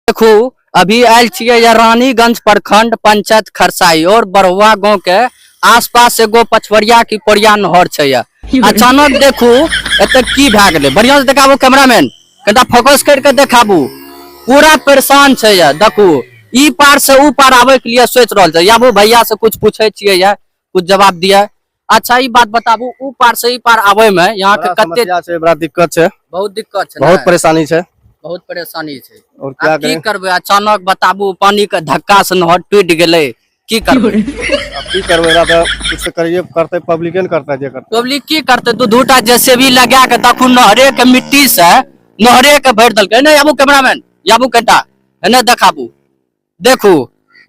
देखू अभी आयल छियै या रानीगंज प्रखंड पंचायत खरसाई और बरहुआ गांव के आसपास एगो पछवरिया की पोरिया नहर छै या। अचानक देखू एतऽ की भए गेलै, बढ़िया से देखाबू कैमरामैन, कनिटा फोकस कर के देखाबू। पूरा परेशान छै या। देखू ई पार से ऊ पार आबे के लिए सोच रहल छै। आबू भैया से कुछ पूछे छियै या कुछ जवाब दिया। अच्छा ई बात बताबू, ऊ पार से ई पार आबे में यहाँ के बड़ा कते समस्या छै, बड़ा दिक्कत छै। बहुत दिक्कत छै, बहुत ने? परेशानी छै। बहुत परेशानी छै। और क्या आब की करें? करबै? अचानक बताबू पानी के धक्का से नहर टूटि गेलै, की करबै? अब की करबै, एकरा तऽ कुछ तऽ करिए करतै, पब्लिके ने करतै जे करतै। पब्लिक की करतै? दू दूटा जेसीबी लगा के देखू नहरे के मिट्टी से नहरे के भरि देलकै। नहि आबू कैमरामैन, आबू कनिटा एने देखाबू। देखू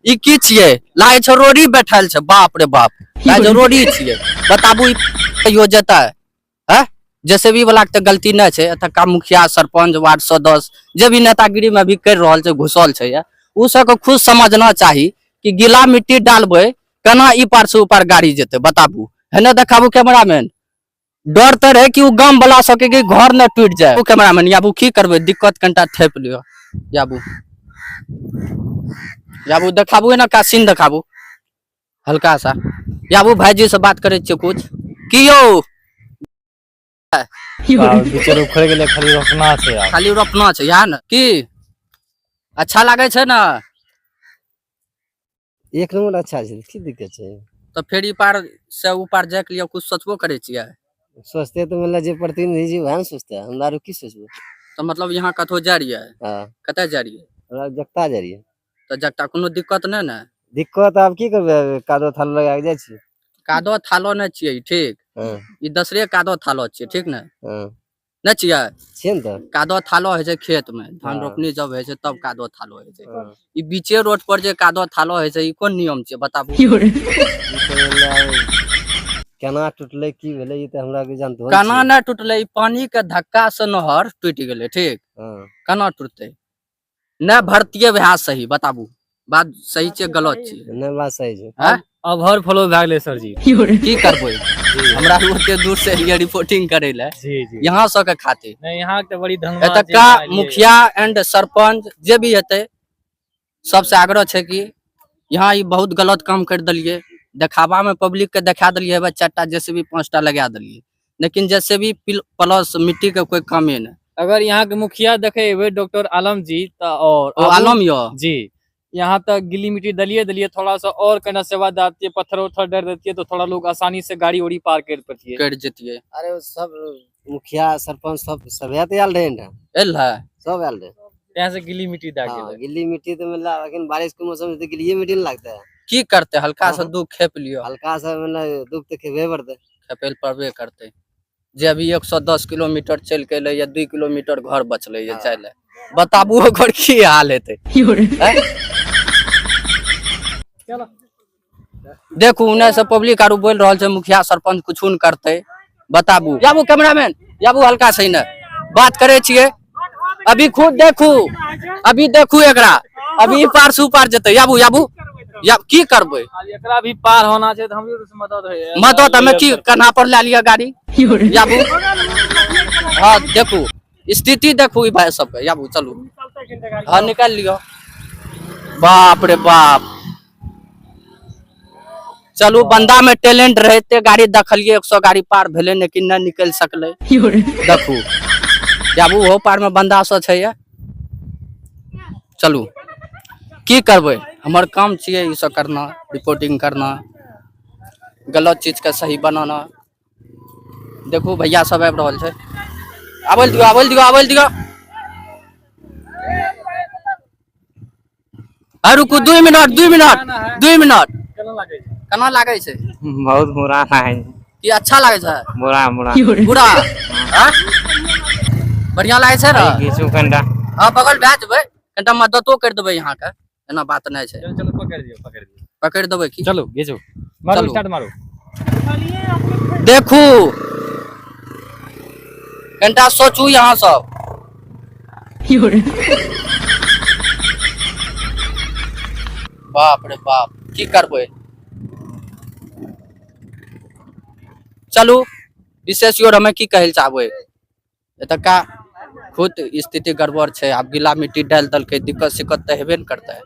ई की छियै, लागै छै रोड़ी बैठल छै। बाप रे बाप, लागै छै रोड़ी छियै। बताबू ई कहियो जेतै? हैं जेसीबी वाला के तऽ गलती नहि छै। एतुका मुखिया, सरपंच, वार्ड सदस्य जे भी नेतागिरी में अभी करि रहल छै, घुसल छै, या ओ सबके खुद समझना चाही कि गीला मिट्टी डालबै केना ई पार से ऊ पार गाड़ी जेतै। बताबू, हेने देखाबू कैमरामैन। डर तऽ रहै कि ओ गाम वाला सबके कि घर न टूटि जाय। ओ कैमरामैन आबू, की करबै, दिक्कत कनिटा थेप लिअ। आबू आबू देखाबू, एना का सीन देखाबू हल्का सा। आबू भाईजी से बात करै छियै कुछ। की यौ? बिचर उखड़ गेलै, खाली रोपना छै आब। खाली रोपना छै इएह ने? की अच्छा लागै छै ने? एक नंबर अच्छा छै, की दिक्कत छै? तऽ फेर ई पार से ऊ पार जायके लिए कुछ सोचबो करै छियै? सोचते तऽ मतलब जे प्रतिनिधि जी वएह ने सोचते, हमरा आर की सोचबै? तऽ मतलब यहाँ कतहु जाइ रहियै? हँ। कतऽ जाइ रहियै? हमरा जगता जाइ रहियै। तऽ जगता कोनो दिक्कत नहि ने? दिक्कत आब की करबै, कादो थालो लगा के जाइ छियै। कादो थालो नहि छियै ई, ठीक? हँ। ई दोसरे कादो थालो छियै, ठीक ने? हँ। नहि छियै? छियै ने तऽ। कादो थालो होइ छै खेत मे, धान रोपनी जब होइ छै तब कादो थालो होइ छै। ई बीचे रोड पर जे कादो थालो होइ छै, ई कोन नियम छै बताबू? ई तऽ मतलब केना टूटलै, की भेलै, ई तऽ हमरा के जानतो नहि केना छियै। नहि टूटलै? ई पानी के धक्का से नहर टूटि गेलै, ठीक? केना टूटतै? नहि भरतियै वएह सही। बताबू बात सही छै गलत छै? नहि, बात सही छै। आँय? ओवर फ्लो भए गेलै सर जी। की करबै, हमरा ओते दूर से एलियै रिपोर्टिंग करै लए जी जी यहाँ सबके खातिर। नहि, यहाँ के बड़ी धन्यवाद जे एतुका यहाँ एलियै। मुखिया एंड सरपंच जे भी हेतै, सबसे आग्रह छै कि यहाँ ई बहुत गलत काम कर देलियै। देखावा में पब्लिक के देखा देलियै, हेबे 4टा जेसीबी 5टा लगा देलियै, लेकिन जेसीबी प्लस मिट्टी के कोई कामे नहि। अगर यहाँ के मुखिया देखे एबै डॉक्टर आलम जी तऽ और ओ आलम यो जी, यहाँ तक गिल्ली मिट्टी दलिए दलिए थोड़ा सा और कना सेवा दातिए, पत्थर उत्थर डर देतिए तो थोड़ा लोग आसानी से गाड़ी उड़ी पार कर पतिए। कर जतिए। अरे ओ सब मुखिया सरपंच सब सब तऽ आयल रहे ने। एल है। सब आयल रहे। यहाँ से गिल्ली मिट्टी दए हाँ, गेलै। गिल्ली मिट्टी तो मतलब अखन बारिश के मौसम में तो गिल्ली मिट्टी नहीं लगता है। की करते, हल्का सा हाँ। दुख खेप लियो। हल्का सा मतलब दुख तो खेबे पड़ते। खेपे पड़बे करते। जे अभी 110 किलोमीटर चल के एलै या 2 किलोमीटर घर बचलै या जाय लए, बताबू ओकर की हाल हेतै? हैं? देखू उन्ने से पब्लिक आरू बोल रहल छै मुखिया सरपंच कुछो नहि करतै। बताबू। याबू कैमरामैन, याबू हल्का सही ने बात करै छियै। अभी खुद देखू, अभी देखू एकरा, अभी ई पार से ऊ पार जेतै। याबू याबू या की करबै? आब एकरा भी पार होना छै तऽ हमरो से मदद होइए। मदद हमे की कन्हा पर लए लिअ गाड़ी? याबू, हाँ देखू स्थिति, देखू ई भाई सबके। याबू चलू, हाँ निकाल लिअ। बाप रे बाप, चलू बंदा में टैलेंट रहे ते गाड़ी देखलिए 100 गाड़ी पार भेलै, लेकिन नहि निकलि सकलै। देखू याबू ओहो पार में बंदा सब छै। ये चलू की करबै, हमर काम छियै ई सब करना, रिपोर्टिंग करना, गलत चीज के सही बनाना। देखू भैया सब आबि रहल छै, आबै दियौ, आबै दियौ, आबै दियौ। आ रुकू 2 मिनट, 2 मिनट, 2 मिनट। केना लागै छै? केना लागै छै? बहुत बुरा लागै छै। की अच्छा लागै छै? बुरा बुरा। बुरा? हाँ? बढ़िया लागै छै ने? घीचू कनिटा। हाँ बगल भए जेबै, कनिटा मददो करि देबै अहाँके, एना बात नहि छै। चलू चलू, पकड़ दियौ, पकड़ दियौ। पकड़ि देबै की? चलू घीचू, मारू। चलू। स्टार्ट मारू। देखू कनिटा सोचू यहाँ सब। बाप रे बाप, की करबै? चलू विशेष your हमे की कहै लए चाहबै, एतुका बहुत स्थिति गड़बड़ छै। आब गीला मिट्टी डालि देलकै, दिक्कत सिक्कत तऽ हेबे ने करतै।